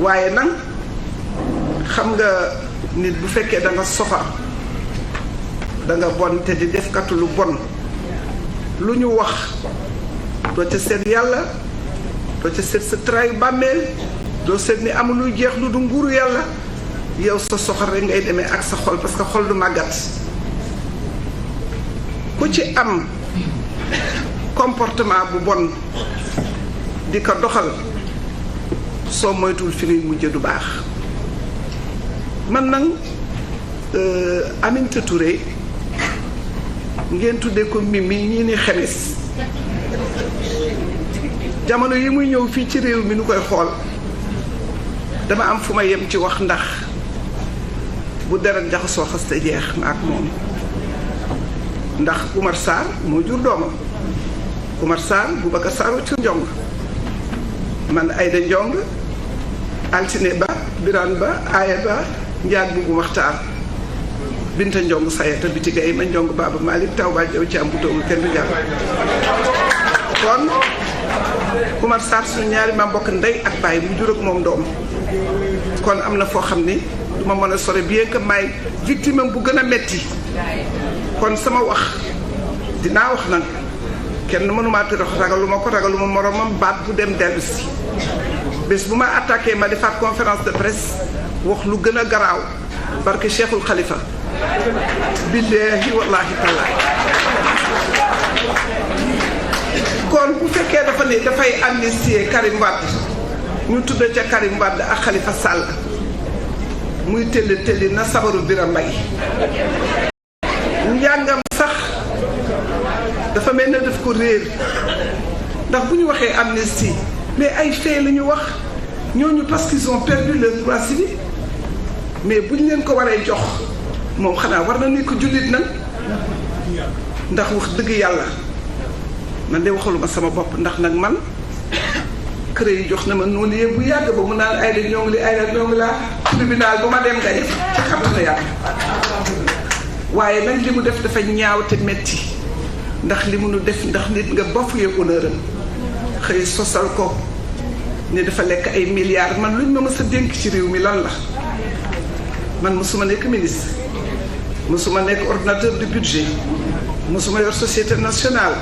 waaye nag xam nga nit bu fekkee da nga soxor da nga bon te di defkatu lu bon lu ñu wax doo ca seet yàlla doo ca seet sa trayu bàmmeel doo seet ni amul luy jeex lu du nguuru yàlla yow sa soxor rek ngay demee ak sa xol parce que xol du màggat ku ci am comportement bu bon di ko doxal soo moytuwul fi ngay mujj du baax man nag Aminata Touré ngeen tuddee ko Mimi ñii ni xemes jamono yi muy ñëw fii ci réew mi nu koy xool dama am fu ma yem ci wax ndax bu deret jaxasoo xaste jeex ma ak moom ndax Oumar Sarr moo jur doomam Oumar Sarr Boubacar Sarr ci njong man Aïda Njong Altine Ba Birane Ba Aya Ba Njaag Bugu Maxtaar Binta Njong Sayata Bitiga yi ma Njong Baba Malick taw ba jaw ci am bu toogul kenn du jàll kon Oumar Sarr suñu ñaari ma mbokk ndey ak baay mu jur ak moom doom kon am na foo xam ni du ma mën a sore bien que may victime bu gën a metti kon sama wax dinaa wax nag kenn mënumaa tëdd ragaluma ko ragaluma moromam baat bu dem dellu si bés bu ma attaqué ma defaat conférence de presse wax lu gën a garaaw barke Cheikhul Khalifa billahi wallahi tallahi kon bu fekkee dafa ne dafay amnistier Karim Wade ñu tudd ca Karim Wade ak Khalifa Sall muy telli na sabaru Bira Mbaye njàngam sax dafa mel ne daf ko réer ndax bu ñu waxee amnistie mais ay fait la ñu wax ñooñu parce qu'ils ont perdu leur droit civique mais bu ñu leen ko waree jox moom xanaa war na nekk jullit nag ndax wax dëgg yàlla man de waxaluma sama bopp ndax nag man kër yi jox na ma noonu yëpp bu yàgg ba mu naan ay la ñoo ngi li ay la ñoo ngi laa tribunal bu ma dem gañe ci xam na yàlla waaye nag li mu def dafa ñaaw te metti ndax li mu nu def ndax nit nga bafoué honneur am xëy sosal ko ne dafa lekk ay milliards man luñ ma mës a dénk ci réew mi lan la man mësuma nekk ministre mësuma nekk ordinateur du budget mësuma yor société nationale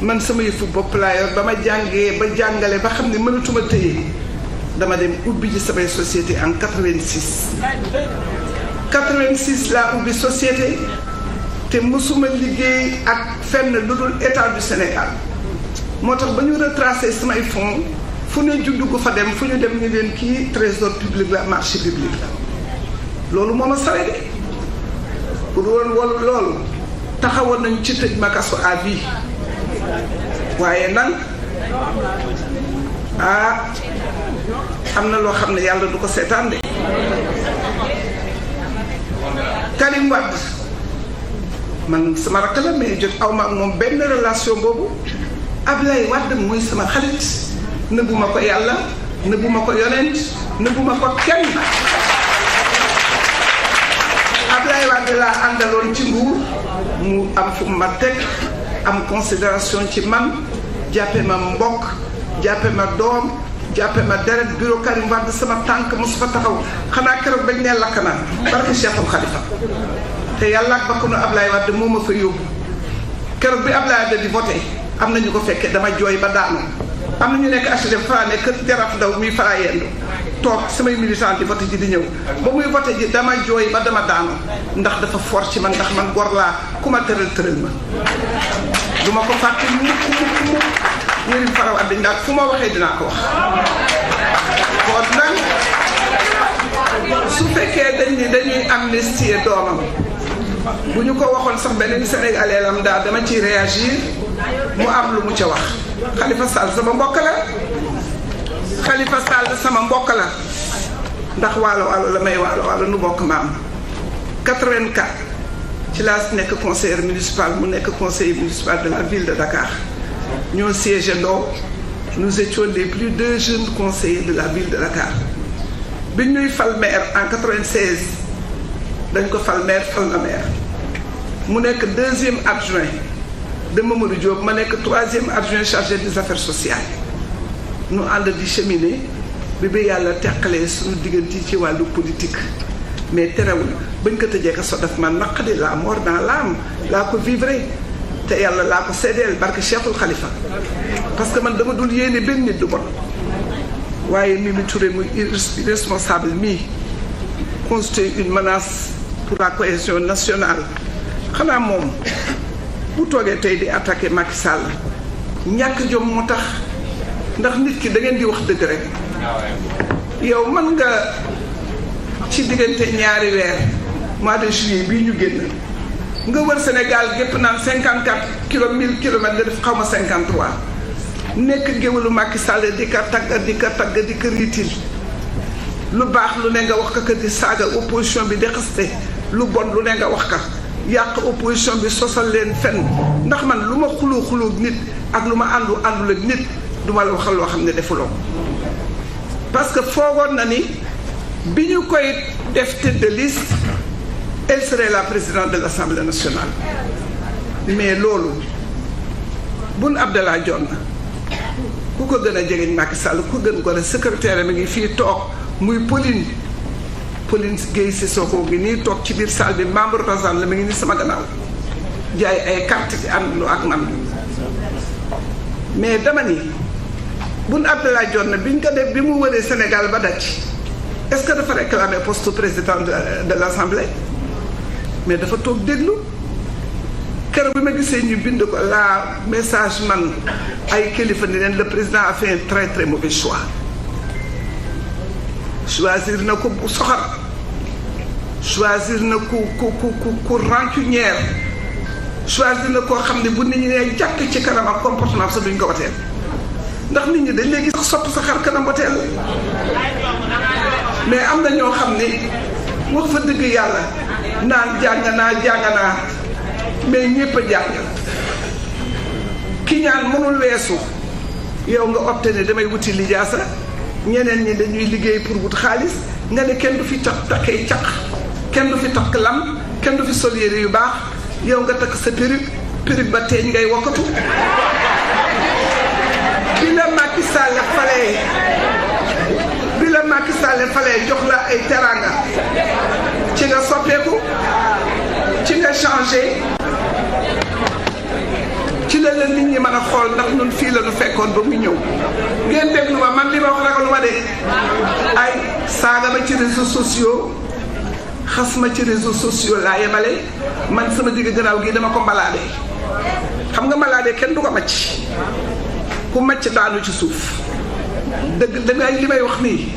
man sama yëfu bopp laa yor ba ma jàngee ba jàngale ba xam ne mënatuma téye dama dem ubbi ci samay société en 86 laa ubbi société te mësuma liggéey ak fenn lu dul état du Sénégal moo tax ba ñu retracé samay fonds fu ne juddu ko fa dem fu ñu dem ñu leen kii trésor public la marché public la loolu moo ma sawe de pour woon wolu loolu taxawoon nañu ci tëj ma kaso à vie waaye nag am na loo xam ne yàlla du ko seetaan de Karim Wade man sama rakk la mais jot aw ma ak moom benn relation boobu Ablaye Wade mooy sama xarit nëbbuma ko yàlla nëbbuma ko yonent nëbbuma ko kenn Ablaye Wade laa àndaloon ci nguur mu am fu ma teg am considération ci man jàppe ma mbokk jàppe ma doom jàppe ma deret bureau Karim Wade sama tànk mosu fa taxaw xanaa keroog bañ ne lakk naa barke Cheikhul Khalifa te yàlla ak bakkanu Ablaye Wade moo ma fa yóbbu keroog bi Ablaye Wade di voté am na ñu ko fekkee dama jooy ba daanu am na ñu nekk HLM fa ne kër Jaraaf Ndaw muy fara yendu toog samay militant di voté ji di ñëw ba muy voté ji dama jooy ba dama daanu ndax dafa fort ci man ndax man gor laa ku ma tëral ma du ma ko fàtte mukk Yërim Fara Wade ndax fu ma waxee dinaa ko wax kon nag su fekkee dañuy amnistier doomam bu ñu ko waxoon sax beneen Sénégalais lam daal dama ciy réagir mu am lu mu ca wax Khalifa Sall sama mbokk la Khalifa Sall sama mbokk la ndax waalo la may waalo nu bokk maam 84 ci laa nekk conseiller municipal mu nekk conseiller municipal de la ville de Dakar ñoo siégé ndoo nous étions les plus 2 jeunes conseillers de la ville de Dakar bi ñuy fal maire en 96 dañ ko fal maire fal na maire mu nekk 2e adjoint de Mamadou Diop ma nekk 3e adjoint chargé des affaires sociales ñu ànd di cheminer bi yàlla teqalee suñu diggante ci wàllu politique mais terewul bañ ko tëjee kaso daf ma naqadi la mort dans l'âme laa ko vivre te yàlla laa ko seedeel barke Cheikhul Khalifa parce que man dama dul yéene benn nit du bon waaye Mimi Touré muy irresponsable mii constitue une menace pour la cohésion nationale xanaa moom bu toogee tey di attaquer Macky Sall ñàkk jom moo tax ndax nit ki da ngeen di wax dëgg rek yow mën nga ci diggante ñaari weer mois de juillet bii ñu génn nga wër Sénégal gépp naan 54 1000 kilomètres nga def xaw ma 53 nekk géwalu Macky Sall di ka tagg di ka riitil lu baax lu ne nga wax ka di saaga opposition bi di xaste lu bon lu ne nga wax ka yàq opposition bi sosal leen fenn ndax man lu ma xuloo nit ak lu ma àndul ak nit duma la waxal loo xam ne defuloo parce que foogoon na ni bi ñu koy def tête de liste elle serait la présidente de l'Assemblée nationale mais loolu Boun Abdallah Dionne ku ko gën a jegeñ Macky Sall ku gën ko ne secrétaire mi ngi fii toog muy Pauline Guèye Sissoko ngi nii toog ci biir salle bi membre Razan la mi ngi nii sama gannaaw jaay ay carte ci àndlu ak man mais dama ni Boun Abdallah Dionne biñ ko def bi mu wëree Sénégal ba daj est-ce que dafa réclamer poste président de l'Assemblée mais dafa toog déglu keroog bi ma gisee ñu bind ko la message man ay kilifa ni leen le président a fait un très très mauvais choix choisir na ko bu soxar choisir na ku rancunière choisir na koo xam ne bu nit ñi nee jàkk ci kanam ak comportement sa duñ ko wateel ndax nit ñi dañ léegi sax sopp sa xar kanam wateel mais am na ñoo xam ne wax fa dëgg yàlla naan jàng naa mais ñépp a jàng ki ñaan mënul weesu yow nga opté ne damay wuti lijaasa ñeneen ñi dañuy liggéey pour wut xaalis nga ne kenn du fi takkee caq kenn du fi takk lam kenn du fi sol yére yu baax yow nga takk sa perruque ba teeñ ngay wokkatu bi la Macky Sall falee jox la ay teranga ci nga soppeeku ci nga changé ci la nit ñi mën a xool ndax ñun fii la ñu fekkoon ba mu ñëw ngeen déglu ma man li ma wax ragalu ma de ay saaga ma ci réseaux sociaux xas ma ci réseaux sociaux laa yemale man sama digg gannaaw gi dama ko mbalaade xam nga mbalaade kenn du ko macc ku macc daanu ci suuf dëgg dangay li may wax nii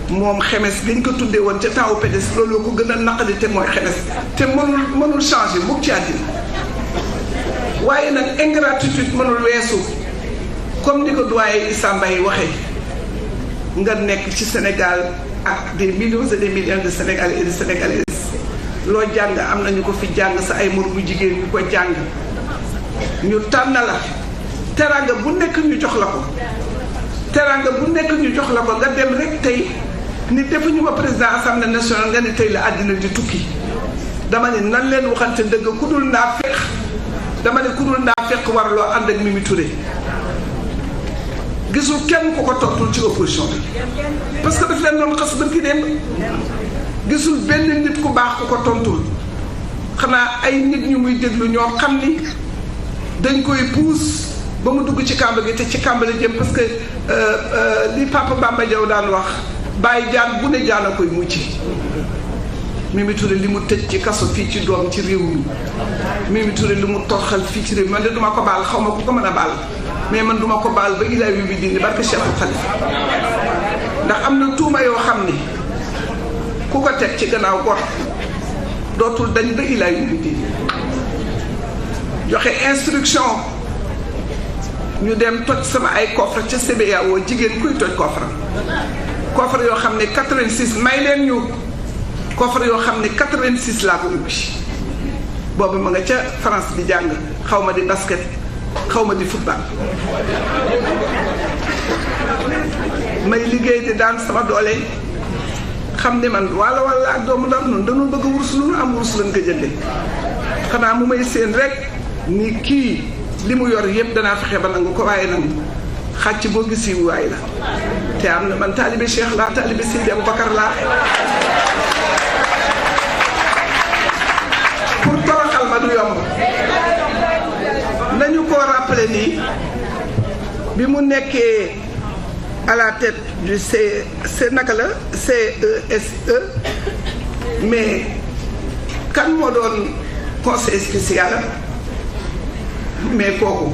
moom xemes biñ ko tuddee woon ca temps PDS loolu ko gën a naqadi te mooy xemes te mënul changer mukk ci àddina waaye nag ingratitude mënul weesu comme ni ko doyen Issa Mbaye waxee nga nekk ci Sénégal ak des millions et des millions de Sénégalais et de Sénégalaises loo jàng am na ñu ko fi jàng sa ay moromu jigéen ñu ko jàng ñu tànn la teranga bu nekk ñu jox la ko teranga bu nekk ñu jox la ko nga dem rek tey ni defuñu ma président assemblée nationale nga ni tey la àddina di tukki dama ne nan leen waxante dëgg ku dul naa fekk dama ne ku dul naa fekk warloo ànd ak Mimi Touré gisul kenn ku ko tontul ci opposition bi parce que daf leen doon xas bërki démb gisul benn nit ku baax ku ko tontul xanaa ay nit ñu muy déglu ñoo xam ni dañ koy puus ba mu dugg ci kàmb gi te ci kàmb la jëm parce que li Papa Bamba Diaw daan wax bàyyi jaan bu ne jaan a koy mucc Mimi Touré li mu tëj ci kaso fii ci doom ci réew mi Mimi Touré li mu torxal fii ci réew mi man de duma ko baal xaw ma ku ko mën a baal mais man duma ko baal ba ilaa wi bi dindi barke Cheikhul Khalifa ndax am na tuuma yoo xam ni ku ko teg ci gannaaw gor dootul dañ ba ilaa wi bi dindi joxe instruction ñu dem toj sama ay coffre ca CBAO jigéen kuy toj coffre yoo xam ne 86 may leen ñu coffre yoo xam ne 86 laa ko ubbi boobu ma nga ca France di jàng xaw ma di basket xaw ma di football may liggéey di daan sama doole xam ne man walla ak doomu Ndar noonu dañoo bëgg a wurus lu nu am wurus lañ ko jënde xanaa mu may seen rek ni kii li mu yor yëpp danaa fexe ba nangu ko waaye nangu xàcc boo gis yi waay la te am na man taalibe Cheikh laa taalibe Seydi Aboubacar laa pour toroxal ma du yomb nañu ko rappeler nii bi mu nekkee à la tête du naka la CESE mais kan moo doon conseil spécial mais kooku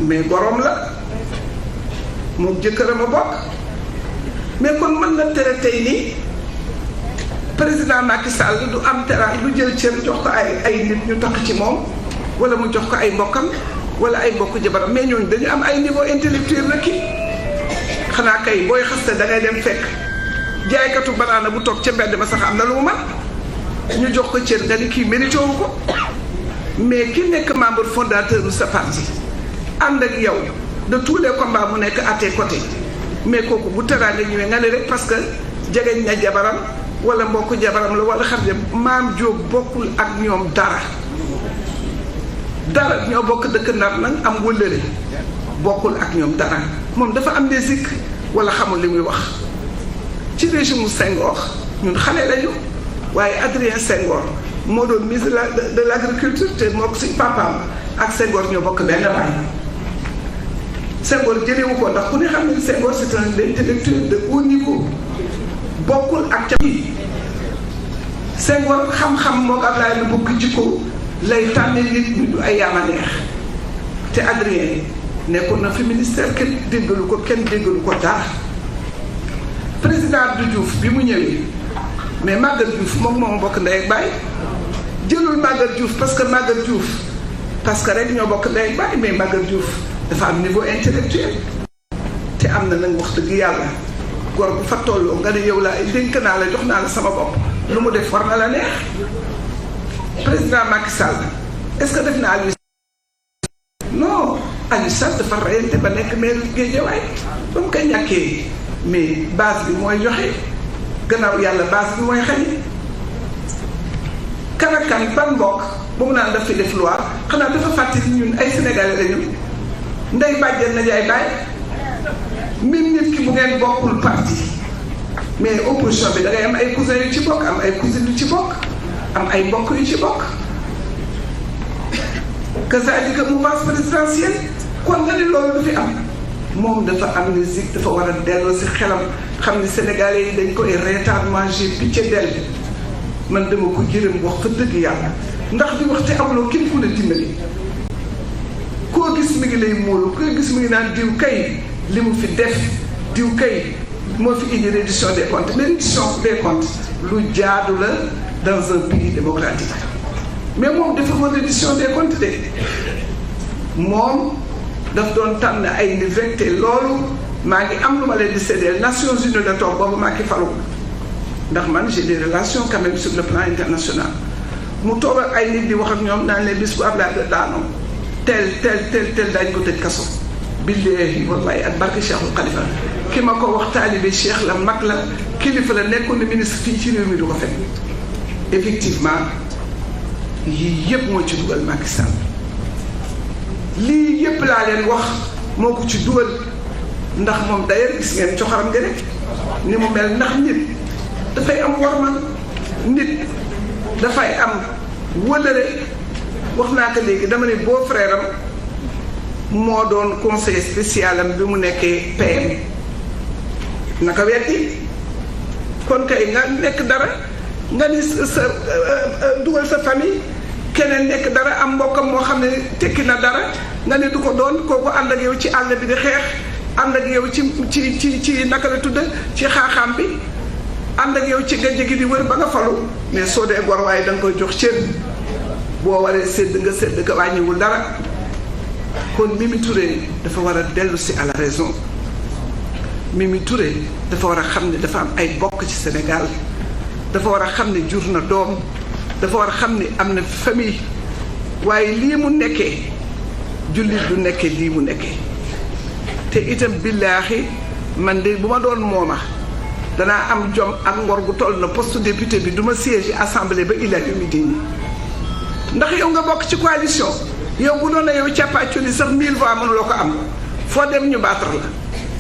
mais gorom la moom jëkkëram a bokk mais kon mën na tere tey nii président Macky Sall du am teraan du jël cër jox ko ay nit ñu tax ci moom wala mu jox ko ay mbokkam wala ay mbokku jabaram mais ñooñu dañu am ay niveau intellectuel rek ki xanaa kay booy xaste da ngay dem fekk jaaykatu banaana bu toog ca mbedd ma sax am na lu mu man ñu jox ko cër nga ni kii mérité wu ko mais ki nekk membre fondateur de sa parti ànd ak yow de tous les combats mu nekk à tes côtés mais kooku bu teraanga ñëwee nga ne rek parce que jegeñ na jabaram wala mbokku jabaram la wala xam ne maam Jóob bokkul ak ñoom dara ñoo bokk dëkk Ndar nag am wëllëre bokkul ak ñoom dara moom dafa am des zik wala xamul li muy wax ci régime mu Senghor ñun xale lañu waaye Adrien Senghor moo doon ministre de l'agriculture te moo ko si papaam ak Senghor ñoo bokk benn baay Senghor jëlewu ko ndax ku ne xam ne Senghor c'est un intellectuel de haut niveau bokkul ak ca Senghor xam-xam moo ko Ablaye lu bokk jikko lay tànne nit ñi du ay yaama neex te Adrien nekkoon na fi ministère kenn déggalu ko dara président Abdou Diouf bi mu ñëwee mais Maguette Diouf moom bokk ndey ak baay jëlul Maguette Diouf parce que rek ñoo bokk ndey ak baay mais Maguette Diouf dafa am niveau intellectuel te am na nag wax dëgg yàlla góor bu fa tolloo nga ne yow laa dénk naa la jox naa la sama bopp lu mu def war na la neex président Macky Sall est-ce que def na Aliou non Aliou Sall dafa reyante ba nekk maire Guédiawaye ba mu ko ñàkkee mais base bi mooy joxe gannaaw yàlla base bi mooy xañe kan ak kan ban mbokk ba mu naan daf fi def loi xanaa dafa fàttali ñun ay sénégalais lañu ndey bàjjen na jaay baay même nit ki bu ngeen bokkul parti mais opposition bi da ngay am ay cousins yu ci bokk am ay cousines yu ci bokk am ay mbokk yu ci bokk kazaalika mouvance présidentielle kon nga ne loolu du fi am moom dafa amnésique dafa war a delloo si xelam xam ni sénégalais yi dañ koy retardement j'ai pitié d'elle man dama ko jërëm wax fa dëgg yàlla ndax di wax te amuloo kenn ku la dimbali koo gis mi ngi lay móolu koo gis mi ngi naan diw kay li mu fi def diw kay moo fi indi reddition des comptes mais reddition des comptes lu jaadu la dans un pays démocratique mais moom dafa woon reddition des comptes de moom daf doon tànn ay nit rek te loolu maa ngi am lu ma leen di séddale Nations Unies la toog boobu maa ngi faru ndax man j'ai des relations quand même sur le plan international mu toog ak ay nit di wax ak ñoom naan leen bis bu Abdoulaye daanoo tel daañu ko tëj kaso billahi wallahi ak barke Cheikhul Khalifa ki ma ko wax taalibe Cheikh la mag la kilifa la nekkoon na ministre fii ci réew mi du ko fekk effectivement yii yëpp moo ci dugal Macky Sall lii yëpp laa leen wax moo ko ci dugal ndax moom d'ailleurs gis ngeen coxaram nga rek ni mu mel ndax nit dafay am worma nit dafay am wëlëre wax naa ko léegi dama ne beau frère am moo doon conseil spécial am bi mu nekkee PM naka weddi kon kay nga nekk dara nga ni sa dugal sa famille keneen nekk dara am mbokkam moo xam ne tekki na dara nga ne du ko doon kooku ànd ak yow ci àll bi di xeex ànd ak yow ci naka la tudd ci xaaxaam bi ànd ak yow ci gajj gi di wër ba nga falu mais soo dee gor waaye da nga koy jox cër boo waree sédd nga sédd ko wàññiwul dara kon Mimi Touré dafa war a dellu si à la raison Mimi Touré dafa war a xam ne dafa am ay bokk ci Sénégal dafa war a xam ne jur na doom dafa war a xam ne am na famille waaye lii mu nekkee jullit du nekkee lii mu nekkee te itam billaahi man de bu ma doon mooma danaa am jom ak ngor gu toll na poste député bi du ma siège assemblée ba ila yu mi diini ndax yow nga bokk ci coalition yow bu doon na yow càppaaculi sax 1000 voix mënuloo ko am foo dem ñu battre la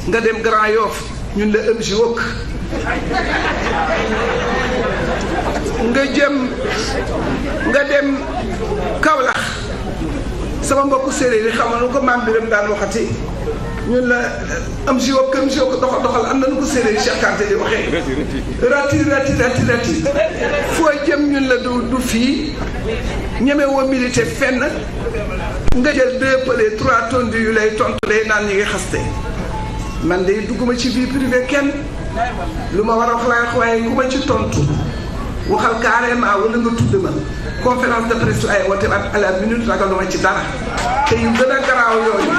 nga dem Grand Yoff ñun la ëm ji wokk nga dem Kaolack sama mbokku séeréer yi xamal nu ko maam Biram daan waxati ñun la am si wokk doxal am na nu ko séeréer yi Cheikh Kanté di waxee rati foo jëm ñun la du fii ñeme woo milité fenn nga jël 2 pële 3 tonnes yu lay tontu lay naan ñi ngi xaste man de dugguma ci vie privée kenn lu ma war a wax laay wax waaye ku ma ci tontu waxal carrément wala nga tudd ma conférence de presse ay woote at à la minute ragaluma ci dara te yu gën a garaaw yooyu